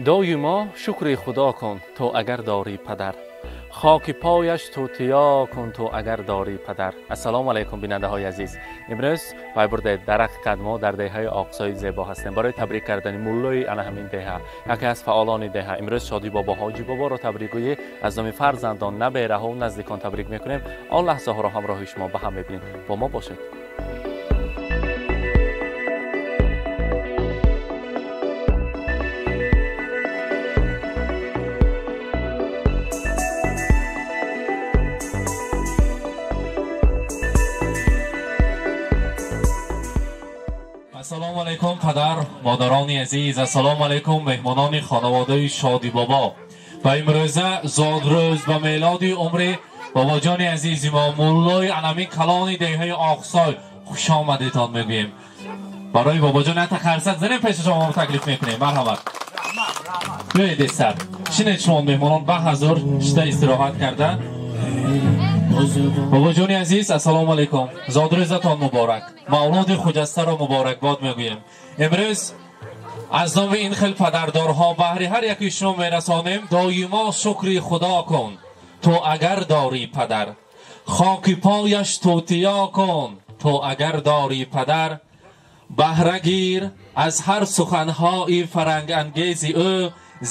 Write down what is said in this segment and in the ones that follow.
Доимо шукри Худо кун, то агар дорӣ падар. Хоки пояш тутиё кун, то агар дорӣ падар. Ассалому алайкум, бинандаҳои азиз. Имрӯз пайбурда дар ҳақиқат мо дар деҳаи Оқсои зебо ҳастем барои табрик кардани муллои ана ҳамин деҳа, яке аз фаъолони деҳа. Имрӯз Шодӣ бобо, Ҳоҷӣ боборо табрикгӯӣ аз номи фарзандон, набераҳо ва наздикон табрик мекунем. Он лаҳзаҳоро ҳамроҳи шумо ба ҳам мебинем. Бо мо бошед. Ассалому алайкум, падар, модарони азиз. Ассалому алайкум, меҳмонони хонаводаи Шодӣ бобо. Ва имрӯза зодрӯз ба мелоди умри бобоҷони азизи мо, муллои анамин калони деҳаи Оқсой, хуш омадетон мегӯем. Барои бобоҷон ята қарсак занем, пеши шумо таклиф мекунем. Марҳамат. Биёед сар. Шинед шумо меҳмонон ба ҳазор шита истироҳат карда. Бобоҷони азиз, ассалому алайкум. Зодрӯзатон муборак. Мавлуди хуҷастаро муборакбод мегӯем. Имрӯз аз номи ин хел падардорҳо баҳри ҳар яки шумо мерасонем. Доимо шукри Худо кун, то агар дорӣ падар. Хоки пояш тутиё кун, то агар дорӣ падар. Баҳра гир аз ҳар суханҳои фарангангези ӯ,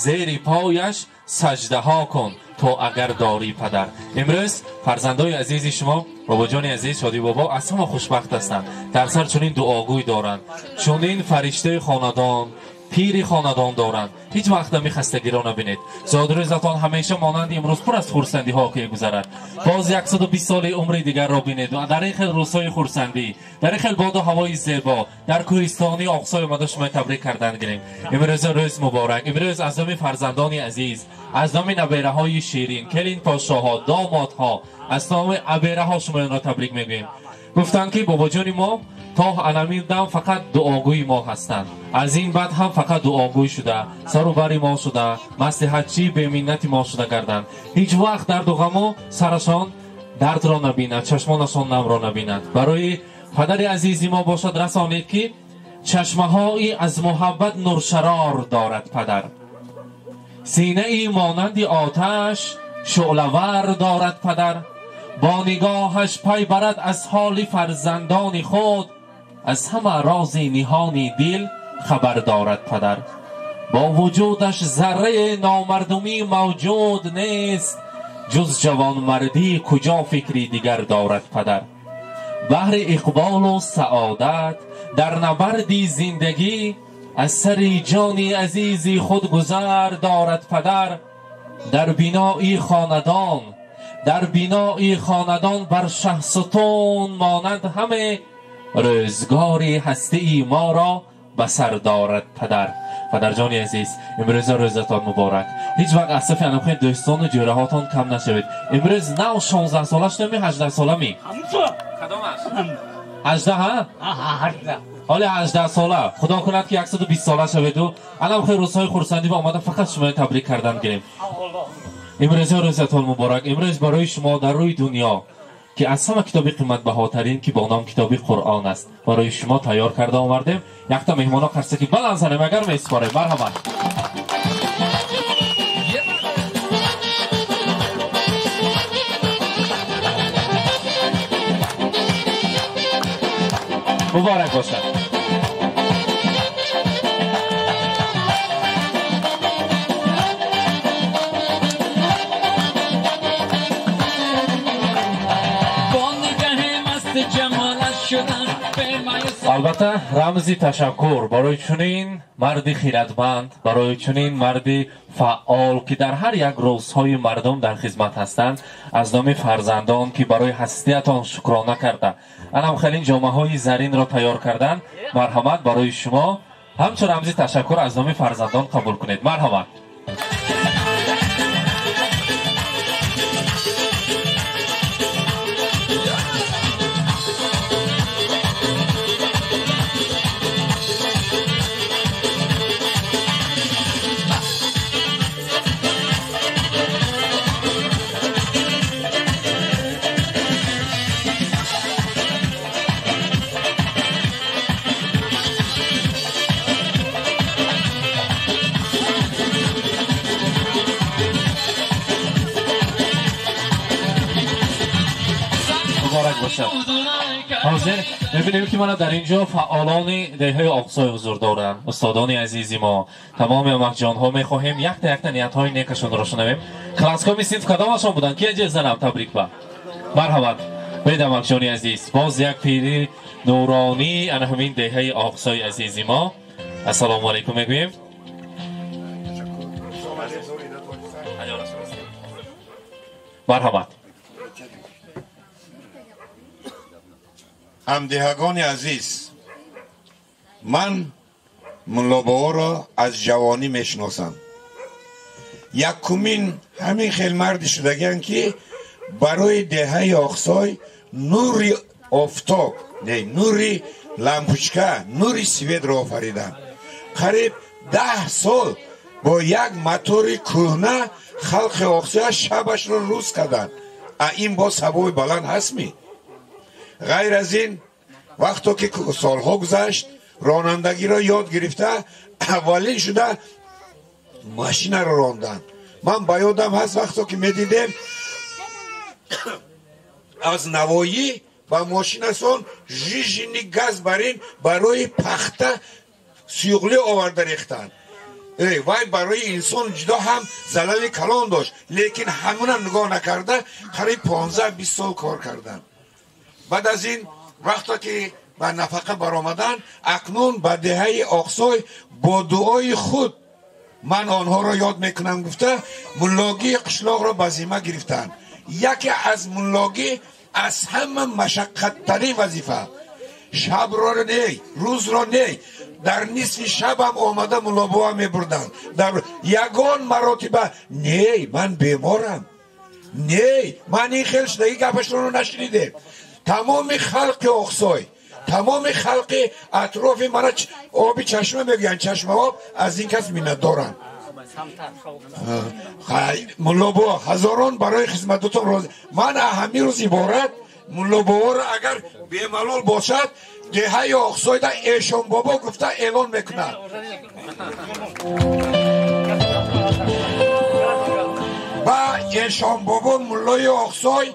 зери пояш саҷдаҳо кун, то агар дорӣ падар. Имрӯз фарзандои азизи шумо, бобоҷони азиз, Шодӣ бобо аз ҳама хушбахт ҳастанд. Дар сар чунин дуогӯй доранд, чунин фариштаи хонадон, пири хонадон доранд. Ҳеҷ вақт ами хастагиро набинед. Зодрӯзатон ҳамеша монанди имрӯз пур аз хурсандиҳо ки гузарад. Боз 120 соли умри дигарро бинед. Дар ин хел рӯзҳои хурсандӣ, дар ин хел боду ҳавои зебо, дар кӯҳистони Оқсой омада шумо табрик кардан гирем. Имрӯз рӯз муборак. Имрӯз аз номи фарзандони азиз, аз номи набераҳои ширин, келин подшоҳо, домодҳо, аз номи абераҳо шумоёнро табрик мегӯем. Гуфтанд ки бобоҷони мо то анамин дам фақат дуогӯи мо ҳастанд. Аз ин баъд ҳам фақат дуогӯй шуда, сару бари мо шуда, маслиҳатчии беминнати мо шуда гарданд. Ҳеҷ вақт дарду ғамо сарашон дардро набинад, чашмонашон намро набинад. Барои падари азизи мо бошад расонед ки чашмаҳои аз муҳаббат нуршарор дорад падар. Синаи монанди оташ шӯълавар дорад падар. Бо нигоҳаш пай барад аз ҳоли фарзандони худ, аз ҳама рози ниҳони дил хабар дорад падар. Бо вуҷудаш зарраи номардумӣ мавҷуд нест, ҷуз ҷавонмардӣ куҷо фикри дигар дорад падар. Баҳри иқболу саодат дар набарди зиндагӣ, аз сари ҷони азизи худ гузар дорад падар. Дар бинои хонадон, дар бинои хонадон бар шаҳсутун монанд ҳаме, рӯзгори ҳастии моро ба сар дорад падар. Падарҷони азиз, имрӯза рӯзатон муборак. Ҳеҷ вақт аз сафи анамхои дӯстону ҷӯраҳотон кам нашавед. Имрӯз нав 16 сола шудами, 18 сола ми? Кадомаш? 18 ҳа? ҳоле 18 сола. Худо кунад ки 120 сола шаведу анамхои рӯзҳои хурсандӣ ва омада фақат шуморо табрик кардан гирем. Имрӯза рӯзатон муборак. Имрӯз барои шумо дар рӯи дунё ки аз ҳама китоби қиматбаҳотарин ки бо ном китоби Қуръон аст, барои шумо тайёр карда овардем. Якта меҳмоно қарсаки баланд занем, агар месупорем. Марҳамат. Муборак бошад. Албатта рамзи ташаккур барои чунин марди хирадманд, барои чунин марди фаъол ки дар ҳар як рӯзҳои мардум дар хизмат ҳастанд, аз номи фарзандон ки барои ҳастиятон шукрона карда, анам хелин ҷомаҳои заринро тайёр кардан. Марҳамат, барои шумо ҳамчун рамзи ташаккур аз номи фарзандон қабул кунед. Марҳамат. бошад. Ҳозир мебинем ки мана дар инҷо фаъолони деҳаи Оқсой ҳузур доранд. Устодони азизи мо, тамоми амакҷонҳо мехоҳем якта якта ниятҳои некашонро шунавем. Класскоми синф кадомашон буданд? Ки аҷел занам табрик ба. Марҳамат. Бед амакҷони азиз, боз як пири нуронӣ ана ҳамин деҳаи Оқсои азизи мо. Ассалому алайкум мегӯем. Марҳамат. Ҳамдиҳагони азиз, ман муллобоборо аз ҷавонӣ мешиносам. Якумин ҳамин хел марди шудагианд, ки барои деҳаи Оқсой нури офтоб, не, нури лампучка, нури светро офариданд. Қариб 10 сол бо як мотори кӯҳна халқи Оқсоя шабашро рӯз карданд. А ин боз ҳавои баланд ҳастми? Ғайр аз ин, вақто ки солҳо гузашт, ронандагиро ёд гирифта, аввалин шуда машинаро ронданд. Ман ба ёдам ҳаст, вақто ки медидем аз Навоӣ ба мошинасон жижини газ барин барои пахта сӯғлӣ оварда рехтанд. Вай барои инсон ҷудо ҳам залали калон дошт, лекин ҳамона нигоҳ накарда қариб 15-20 сол кор карданд. Баъд аз ин вақто ки ба нафақа баромаданд, акнун ба деҳаи Оқсой бо дуои худ ман онҳоро ёд мекунам гуфта, муллогии қишлоқро ба зимма гирифтанд. Яке аз муллогӣ аз ҳама машаққаттарин вазифа. Шабро не, рӯзро не, дар нисфи шабам омада муллобобо мебурданд. Дар ягон маротиба не, ман беморам, не, ман ин хел шудаги гапашонро нашунидем. Тамоми халқи Оқсой, тамоми халқи атрофи мана оби чашма мегӯянд, чашмаоб, аз ин кас миннатдоранд. Муллобобо ҳазорон барои хизматотон розӣ. Ман ҳамин рӯз иборат муллобоборо агар бемалол бошад, деҳаи Оқсойда Эшонбобо гуфта эълон мекунад. Ба Эшонбобо муллои Оқсой,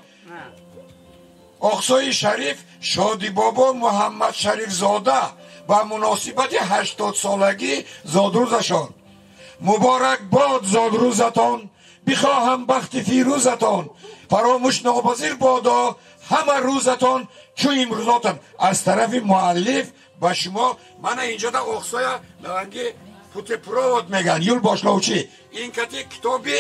Оқсои шариф Шодибобо Муҳаммад Шарифзода ба муносибати 80-солагӣ зодрӯзашон. Муборак бод зодрӯзатон, бихоҳам бахти фирӯзатон, фаромӯш нопазир бодо ҳама рӯзатон чу имрӯзотон. Аз тарафи муаллиф ба шумо мана инҷода Оқсоя ланги путепровод меган, юл бошловчи. Ин кати китоби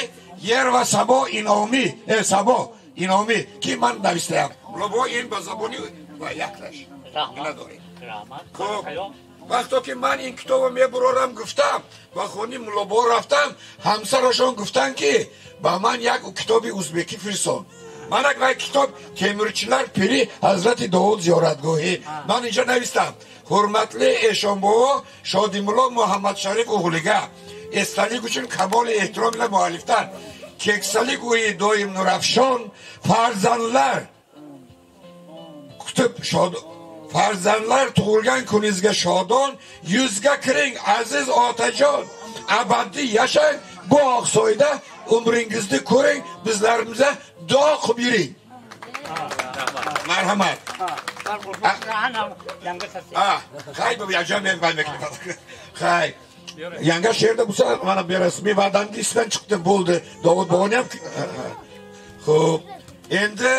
ер ва сабо иноми, сабо иноми ки ман навистаям. Лобо ин ба забони ва яклаш. Надорем. Хоб, вақто ки ман ин китобо мебурорам гуфтам, ба хони муллобо рафтам, ҳамсарашон гуфтанд, ки ба ман як китоби узбекӣ фирсон. Манак вай китоб Темурчилар пири ҳазрати Довуд зиёратгоҳӣ. Ман инҷо навистам: ҳурматли Эшонбобо Шодимулло Муҳаммадшариф уғлига, эсталик uchun камоли эҳтиром ила муаллифтан, кексалик уи доим нурафшон, фарзандlar kutib shod, farzandlar tug'ilgan kuningizga shodon, yuzga kiring aziz otajon, abadiy yashang bu Oqsoyda, umringizni ko'ring, bizlarimizga duo qilib yuring. Marhamat. Hay, bu hay. Yanga she'rda bo'lsa mana berasiz. Men va'damni esidan chiqdim, bo'ldi. Dovud boboni ham. Xo'p, endi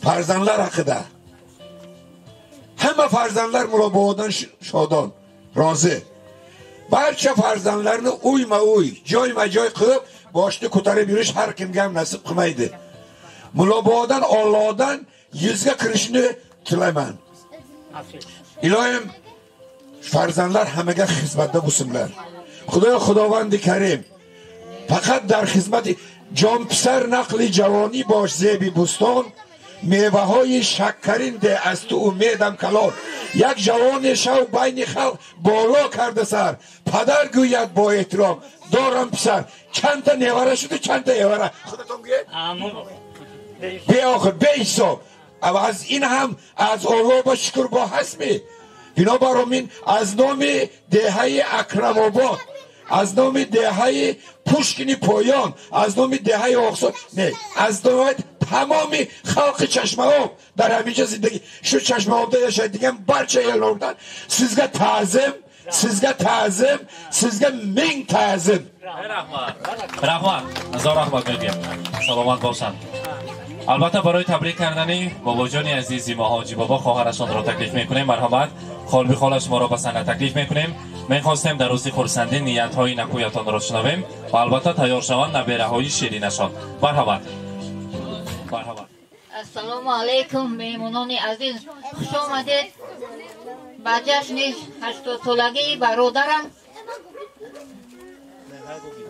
farzandlar haqida. Hamma farzandlar mullobobodan shodon, rozi. Barcha farzandlarni uyma-uy, joyma-joy qilib, boshni ko'tarib yurish har kimga ham nasib qilmaydi. Mullobobodan Allohdan yuzga kirishni tilayman. Iloyim farzandlar hammaga xizmatda bo'lsinlar. Xudoyo Xudovandi Karim, faqat dar xizmati jon pisar naqli javoni bosh zebi buston, меваҳои шаккарин де аз ту умедам калон. Як ҷавоне шав байни халқ боло карда сар, падар гӯяд бо эҳтиром дорам писар. Чандта невара шуду, чандта евара, худатон гӯед, беохир, беҳисоб. Аз ин ҳам аз Оллоҳ ба шукр бо ҳастми. Бинобар ин аз номи деҳаи Акрамобод Аз номи деҳаи Пушкини Поён, аз номи деҳаи Оқсой, не, аз номи тамоми халқи Чашмаоб дар ҳаминҷа зиндагӣ шу Чашмаобда яшайдиган барча элордан sizga ta'zim, sizga ta'zim, sizga ming ta'zim. Rahmat, rahmat, ҳазор раҳмат мегӯям. Саломат бошанд. Албатта барои табрик кардани бобоҷони азизи мо Ҳоҷи Бобо хоҳарашонро таклиф мекунем. Марҳамат, холби хола шуморо ба саҳна таклиф мекунем. Мехостем дар рӯзи хурсандӣ ниятҳои накӯятонро шунавем ва албатта тайёр шаванд набераҳои ширинашон. Марҳамат, марҳамат. Ассалому алайкум, меҳмонони азиз, хуш омадед ба ҷашни 80-солагии бародарам.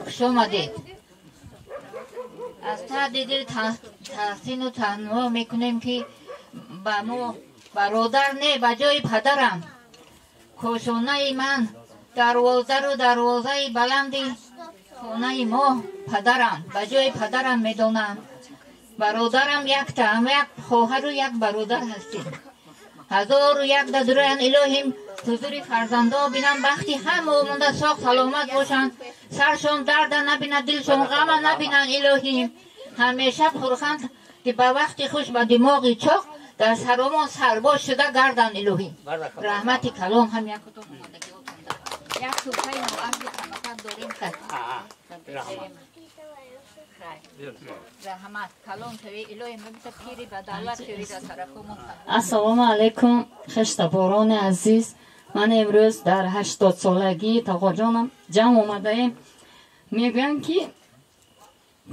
Хуш омадед. Аз таҳти дил таҳсину таҳниҳо мекунем, ки ба мо бародар не, ба ҷои падарам, кошонаи ман, дарвозару дарвозаи баланди хонаи мо падарам, ба ҷои падарам медонам. Бародарам якта, як хоҳару як бародар ҳастем. Ҳазору як дадуроян илоҳим ҳузури фарзандо бинам, бахти ҳама монда соғ саломат бошанд, саршон дарда набинад, дилшон ғама набинанд илоҳим. Ҳамеша хурсанд, ба вақти хуш, ба димоғи чоқ, дар саромон сарбоз шуда гарданд илоҳим. Раҳмати калон ҳам якутон як туҳфаи ноарзи камакак дорем. Раҳмат калон шави илоҳим, бибита пири ба давлат шави дар тарафумон. Ассалому алайкум, хештаборони азиз. Ман имрӯз дар 80-солагии тағоҷонам ҷамъ омадаем. Мегӯям, ки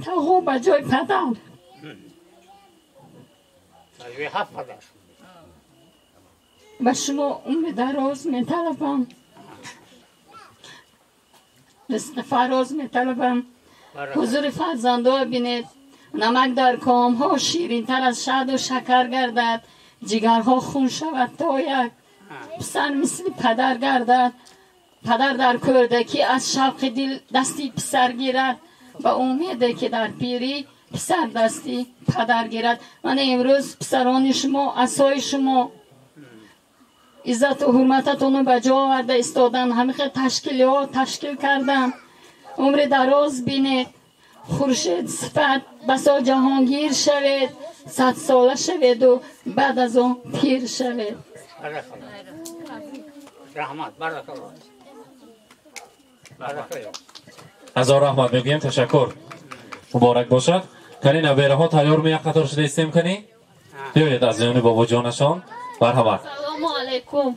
тағо ба ҷои падар, ба шумо умри дароз металабам, ризқи фароз металабам. Ҳузури фарзандо бинед, намак дар комҳо ширинтар аз шаҳду шакар гардад, ҷигарҳо хун шавад то як писар мисли падар гардад. Падар дар кӯдакӣ аз шавқи дил дасти писар гирад, ба умеде ки дар пирӣ писар дасти падар гирад. Ман имрӯз писарони шумо асои шумо иззату ҳурмататонро ба ҷо оварда истодан, ҳамин ташкилиҳо ташкил кардам. Умри дароз бинед, хуршед сифат басо ҷаҳонгир шавед, 100-сола шаведу баъд аз он пир шавед. Ҳазор раҳмат мегӯем, ташаккур. Муборак бошад. Кани набераҳо тайёр меяк қатор шуда истем, кани? Биёед аз ҷониби бобоҷонашон. Марҳамат. Ассалому алайкум,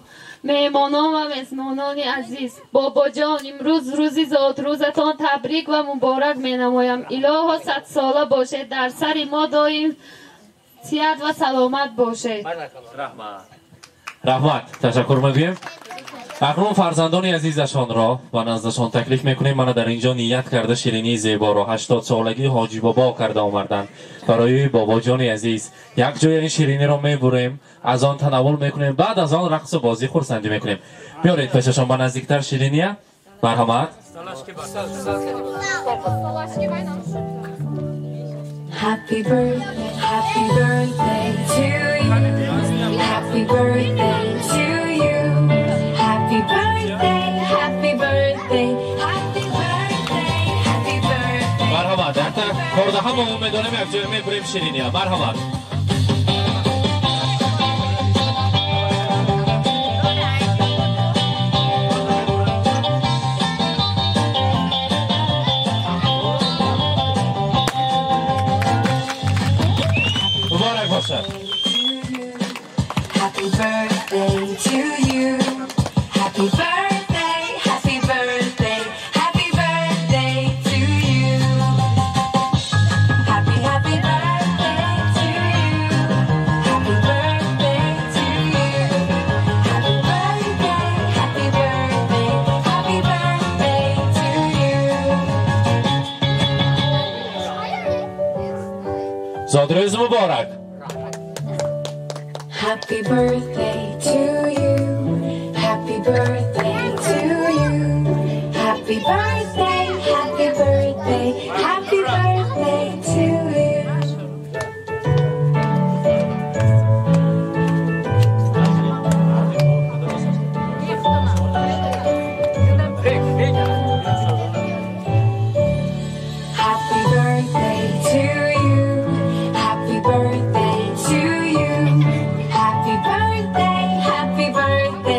меҳмонон ва мезмонони азиз. Бобоҷон, имрӯз рӯзи зодрӯзатон табрик ва муборак менамоям. Илоҳо 100-сола бошед, дар сари мо доим сиҳат ва саломат бошед. Раҳмат, раҳмат, ташаккур мегӯем. Акнун фарзандони азизашонро ба наздашон таклиф мекунем. Мана дар инҷо ният карда ширинии зеборо 80-солагии Ҳоҷи Бобо карда омарданд барои бобоҷони азиз. Як ҷоя ин шириниро мебурем, аз он танаввул мекунем, баъд аз он рақсу бозӣ хурсандӣ мекунем. Биёред пешашон ба наздиктар шириния. Марҳамат. Happy birthday, happy birthday to you. Happy birthday to you. Happy birthday, happy birthday, happy birthday, happy birthday. Марҳамат, якта корда ҳама мо медонем, як ҷоя мебурем шириния. Марҳамат. Муборак бошад. Happy birthday to you. Happy birthday, happy birthday, happy birthday to you. Happy, happy birthday to you. Happy birthday to you. Happy birthday, happy birthday, happy birthday to you. Зодрӯз муборак. Happy birthday to you. Happy birthday to you. Happy birthday, happy birthday, happy birthday to you.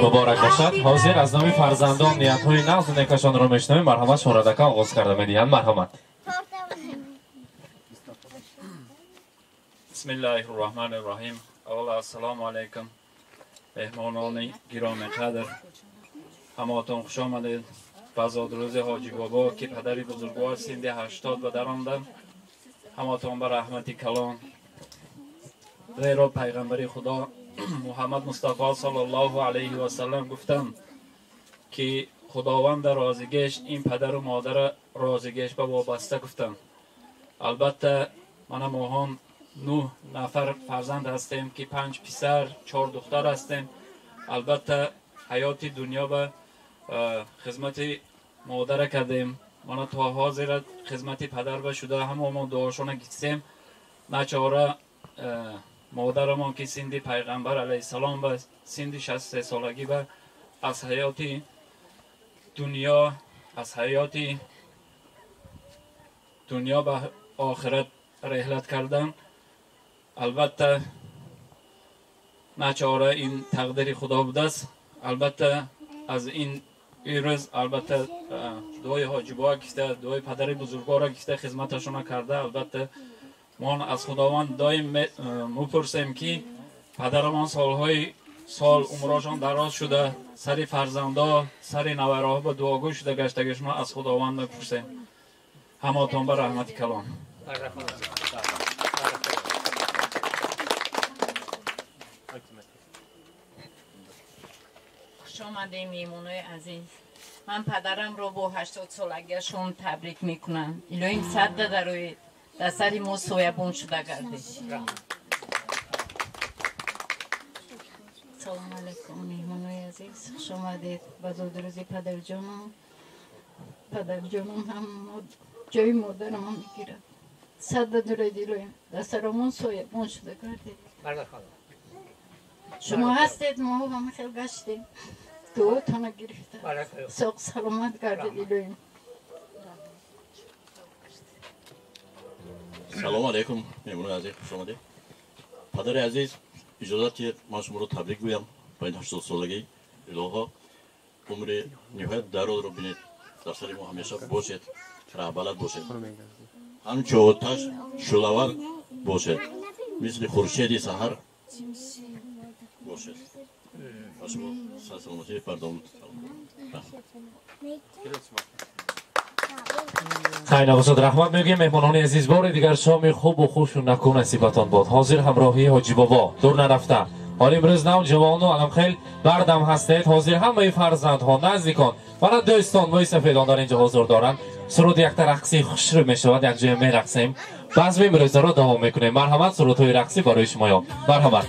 Муборак бошад. Ҳозир аз номи фарзандон ниятҳои нағзу некашонро мешунавем. Марҳамат, Шуҳратака оғоз карда медиҳанд. Марҳамат. Бисмиллаҳир роҳманир роҳим. Аввал ассалому алайкум меҳмонони гиромиқадр, ҳамаатон хуш омадед ба зодрӯзи Ҳоҷи Бобо, ки падари бузургвор синни 80 ба дар омаданд. Ҳамаатон ба раҳмати калон. Зеро пайғамбари Худо Муҳаммад Мустафо саллаллоҳу алайҳи васаллам гуфтанд, ки Худованд розигеш ин падару модара розигеш ба вобаста гуфтанд. Албатта мана моҳон 9 нафар фарзанд ҳастем, ки 5 писар, 4 духтар ҳастем. Албатта ҳаёти дунё ба хизмати модара кардем. Мана то ҳозир хизмати падар ба шуда ҳама мо дуошона гирифтем. Начора модарамон, ки синди пайғамбар алайҳиссалом ба синди 63 солагӣ ба аз ҳаёти дунё, аз ҳаёти дунё ба охират реҳлат кардан. Албатта начора ин тақдири Худо будааст. Албатта аз ин рӯз албатта дуои Ҳоҷи Бобо гирифта, дуои падари бузургворро гирифта хизматашона карда. Албатта мо аз Худованд доим мепурсем, ки падарамон солҳои сол умрашон дароз шуда, сари фарзандо, сари навараҳо ба дуогӯ шуда гаштагишон аз Худованд мепурсем. Ҳамаатон ба раҳмати калон. Хуш омадем, меҳмонои азиз. Ман падарамро бо 80 солагиашон табрик мекунам. Илоҳим садда дароед, дар сари мо соябон шуда гардед. Салому алайкум, меҳмонои азиз. Хуш омадед ба зодрӯзи падарҷонам. Падарҷонам ҳам ҷои модарамон мегирад. Садда дароед, илоҳим дар саромон соябон шуда гардед. Шумо ҳастед, мо ҳама хел гаштем, дуотона гирифта, соқ саломат гардед, илоҳим. Салому алайкум, меҳмонои азиз, хуш омадед. Падари азиз, иҷозат диҳед ман шуморо табрик гӯям ба ин 80 солагӣ. Илоҳо умри ниҳоят дарозро бинед, дар сари мо ҳамеша бошед, раҳбалад бошед, ҳамчу оташ шӯълавар бошед, мисли хуршеди саҳар бошед. Ба шумо саломатӣ бардом. Хайр набошад, раҳмат мегӯем меҳмонони азиз. Бори дигар шоми хубу хушу наку насибатон бод. Ҳозир ҳамроҳии Ҳоҷи Бобо дур нарафта. Ҳол имрӯз нав ҷавону аламхел бардам ҳастед. Ҳозир ҳамаи фарзандҳо, наздикон ва дӯстон мӯи сафедон дар инҷо ҳозир доранд. Суруди якта рақси хушрӯ мешавад, якҷоя мерақсем. Базми имрӯзаро давом мекунем. Марҳамат, сурудҳои рақсӣ барои шумоён. Марҳамат.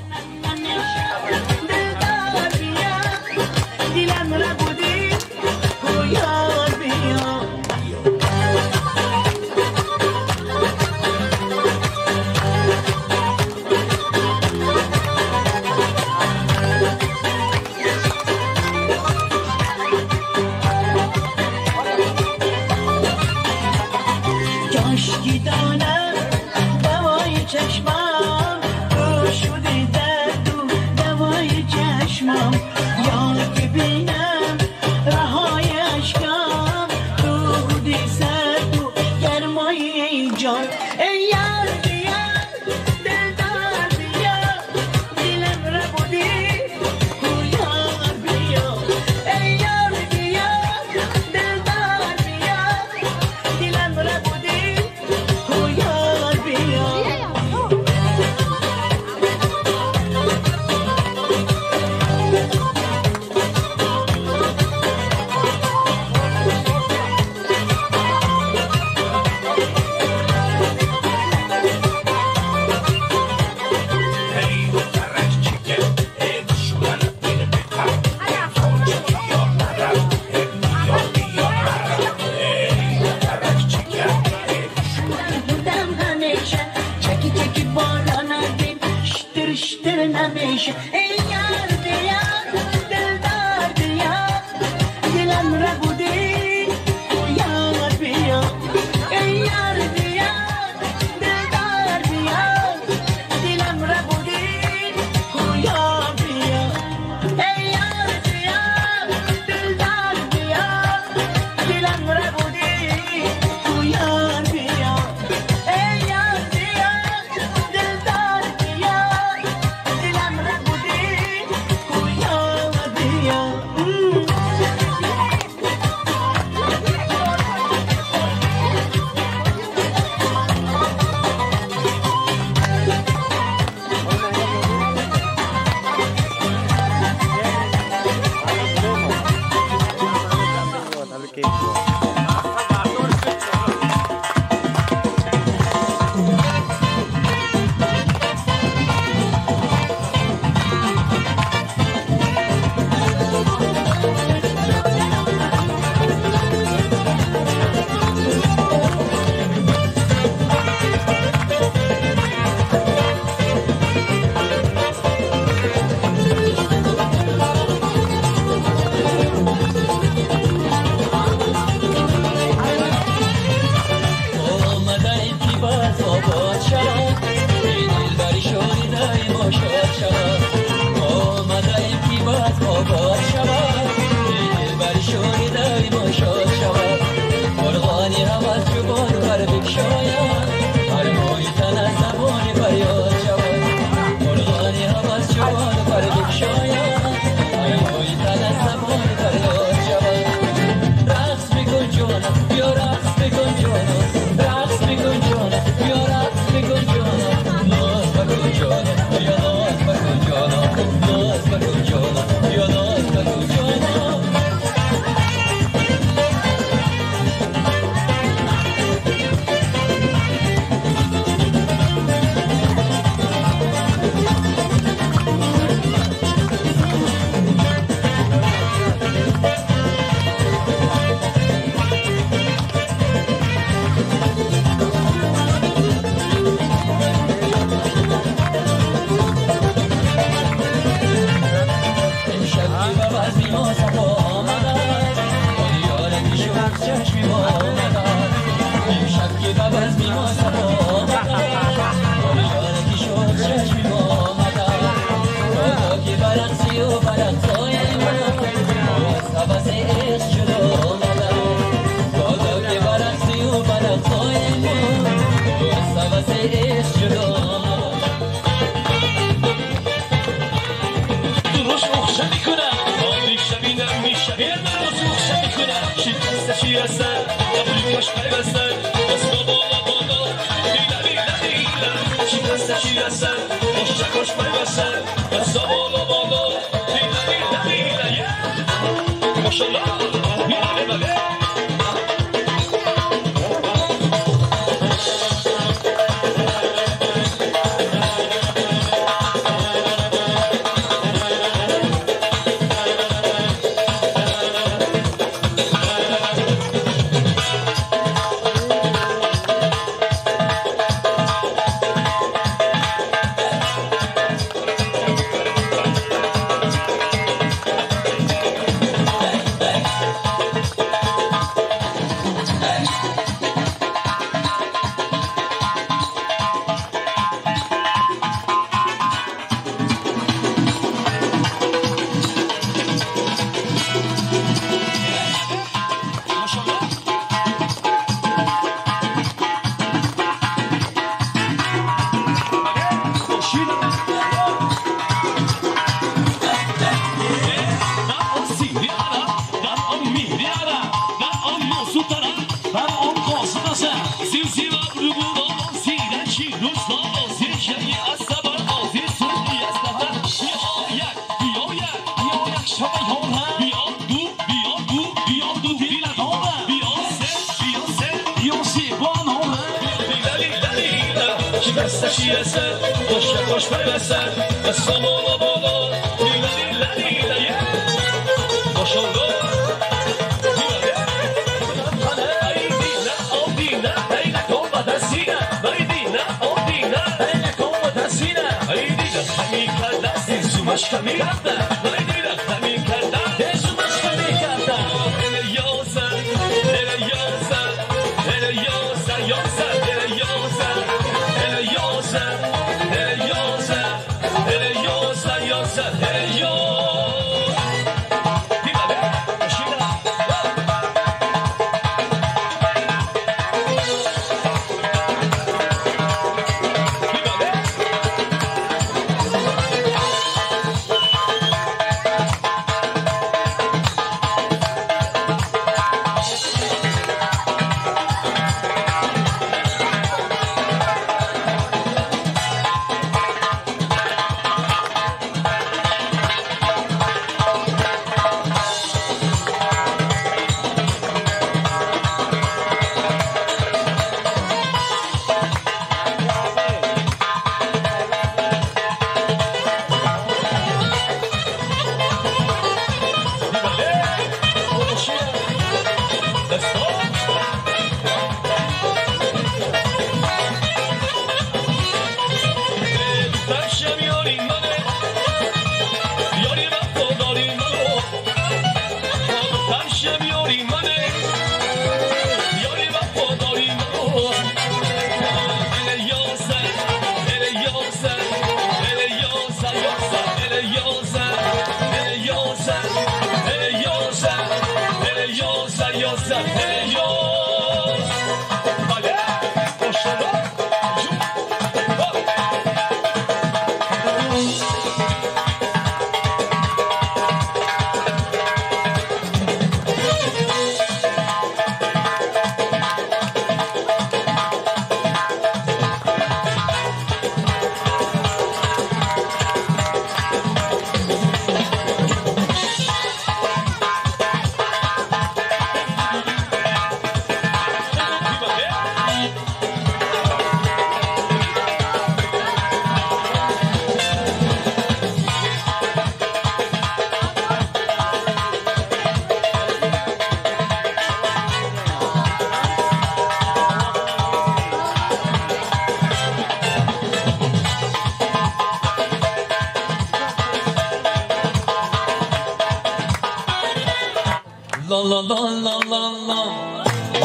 La la la la la la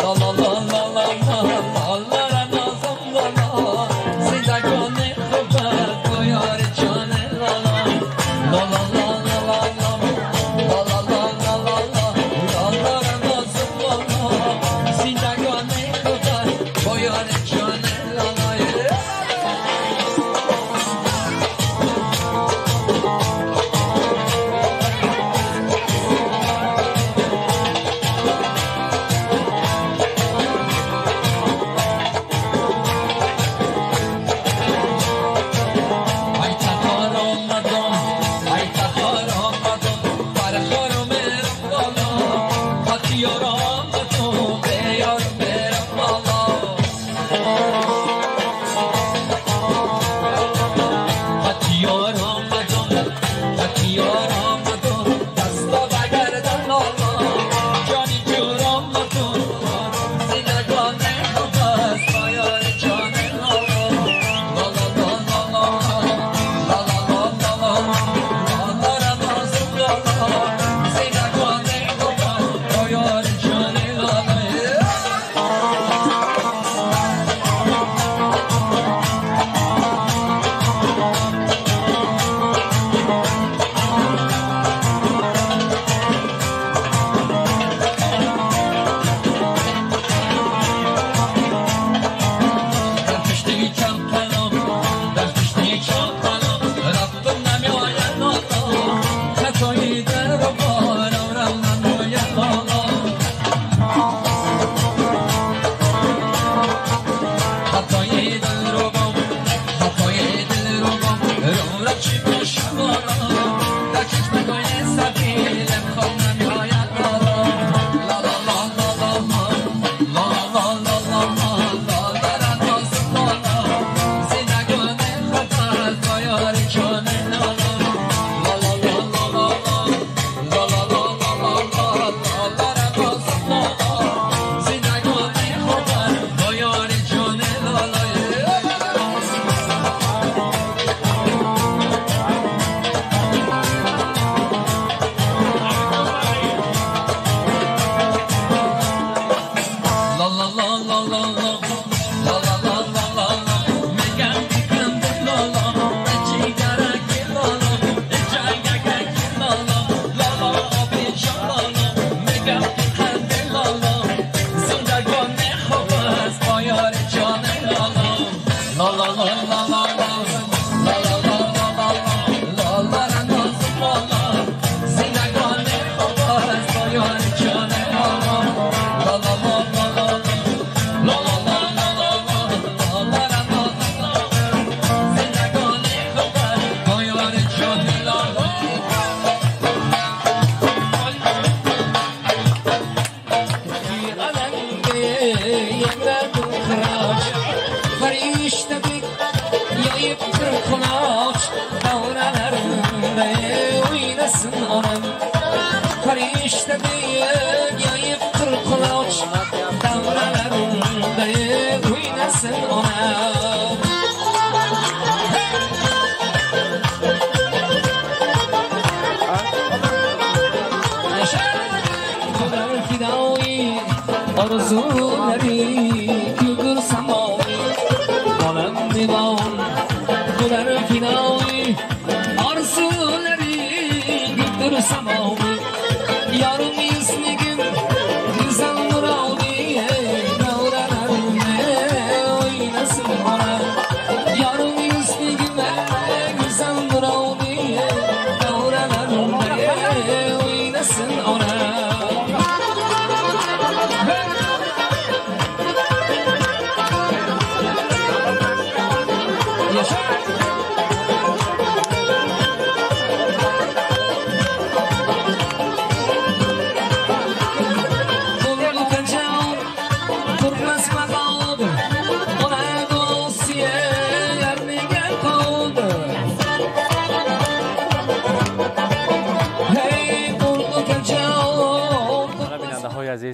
la la la la la la la la nazım la la zindagoni خوب با یار جان la la la la la la la la la la la la la la la nazım la la zindagoni خوب با یار جان la la.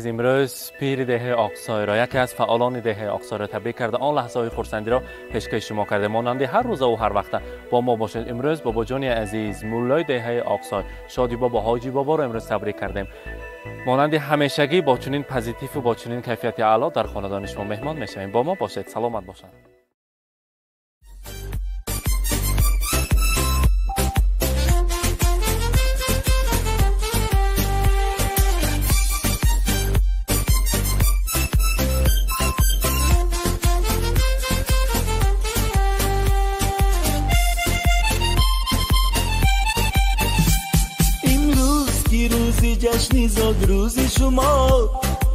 امروز پیر ده آقسای را یکی از فعالان ده آقسای را تبریک کرده، آن لحظه های خرسندی را پیشکش شما کرده. مانند هر روز و هر وقت با ما باشید. امروز بابا جان عزیز مولای ده آقسای شادی بابا حاجی بابا را امروز تبریک کردیم. Монанди ҳамешагӣ бо чунин позитиву бо чунин кайфияти аъло дар хонадони шумо меҳмон мешавем. Бо мо бошед, саломат бошанд. جشن زادروز شما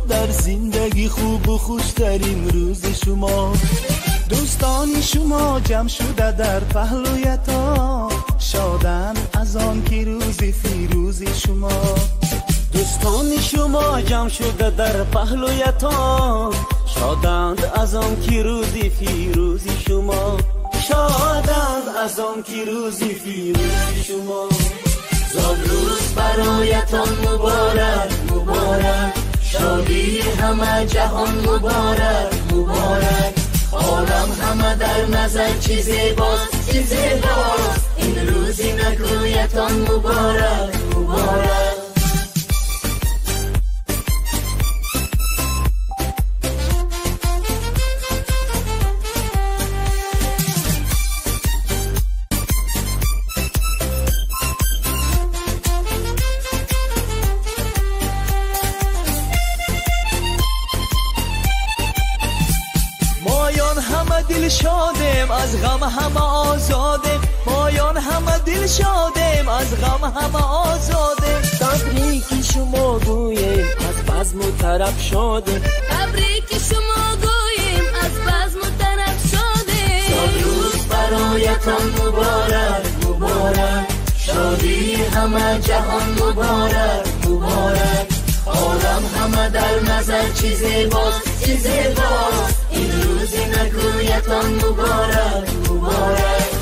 در زندگی خوب و خوشترین روز شما. دوستان شما جمع شده در پهلویتان، شادن از آن که روز فیروز شما. دوستان شما جمع شده در پهلویتان، شادند از آن که روز فیروز شما. شادند از آن که روز فیروز شما. زادروز برایتان مبارک مبارک، شادی همه جهان مبارک مبارک. عالم همه در نظر چی زیباست چی زیباست، این روزی نگویتان مبارک مبارک. شادیم از غم همه آزادیم، مایان همه دل شادیم از غم همه آزادیم. تبریک شما گوییم از بزم و طرب شادیم، تبریک شما گوییم از بزم و طرب شادیم. زادروز برایتان مبارک مبارک، شادی همه جهان مبارک مبارک. عالم همه در نظر چی زیباست چی زیباست، این روزی نگویتان مبارک مبارک.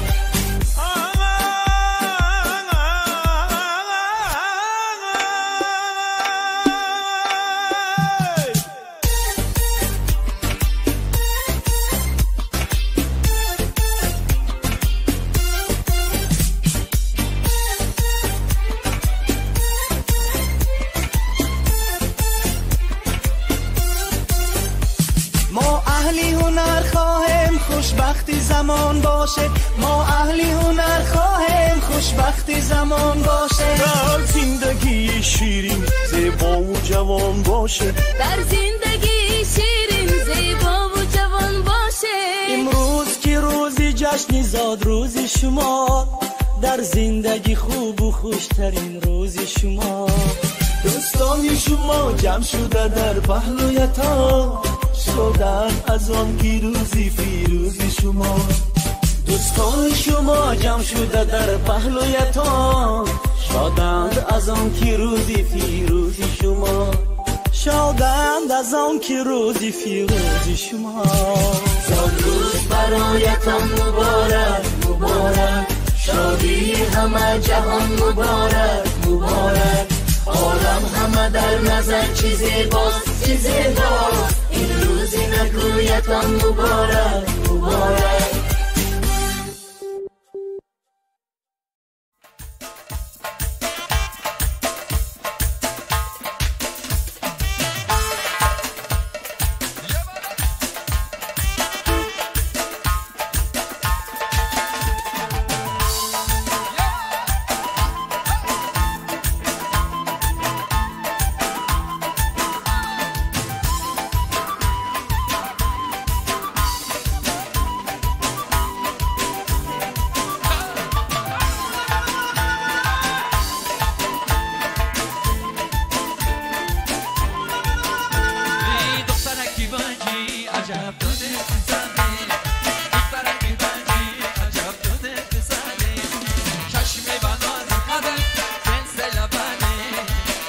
خوشبختی زمان باشه، ما اهلی هنر خواهیم خوشبختی زمان باشه. در زندگی شیرین زیبا و جوان باشه، در زندگی شیرین زیبا و جوان باشه. امروز که روز جشن زادروز شما، در زندگی خوب و خوشترین روز شما. دوستان شما جمع شده در پهلویتان، شادن از آن که روزی فیروز شما. دوستان شما جمع شده در پهلویتان، شادند از آن که روزی فیروز شما. شادند از آن که روزی فیروز شما. زادروز برایتان مبارک مبارک، شادی همه جهان مبارک مبارک. عالم همه در نظر چی زیباست چی زیباست، این روزی نگویتان مبارک مبارک.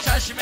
چشم